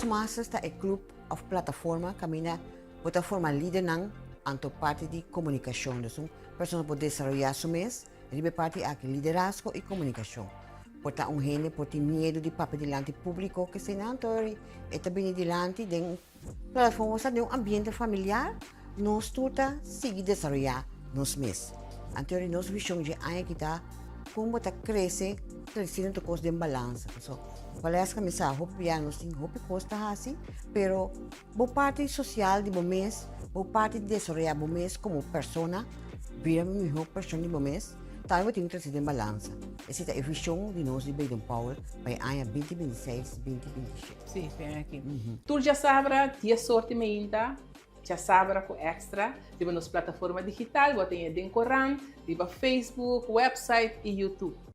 Toastmasters ta e club of plataforma kaminda bo ta forma lidernan anto parti di komunikashon. Dus un persona por desaroyá su mes riba e parti aki, liderazgo i komunikashon. Por ta un hende por tin miedu di papia dilanti públiko kesei nan, anto e ta bini dilanti den un plataforma, bo sa den un ambiente familiar nos tur ta sigui desaroyá nos mes. Anto nos vishon dje aña aki ta kon bo ta krese tresiendo tur kos den balansa. Pasobra Valeska mi sa hopi bia nos tin hopi kos ta hasi, pero bo parti sosial di bo mes, bo parti di desaroyá bo mes komo persona, bira mihó pershon di bo mes, tambe bo tin ku trese den balansa. Esei ta e vishon di nos di Baden Powell pa e aña 2026, 2027. Sí, e aña aki. Tur djasabra, dies or di meinta, djasabra ku Extra, riba nos plataforma digital, bo ta haña den korant, riba Facebook, website i YouTube.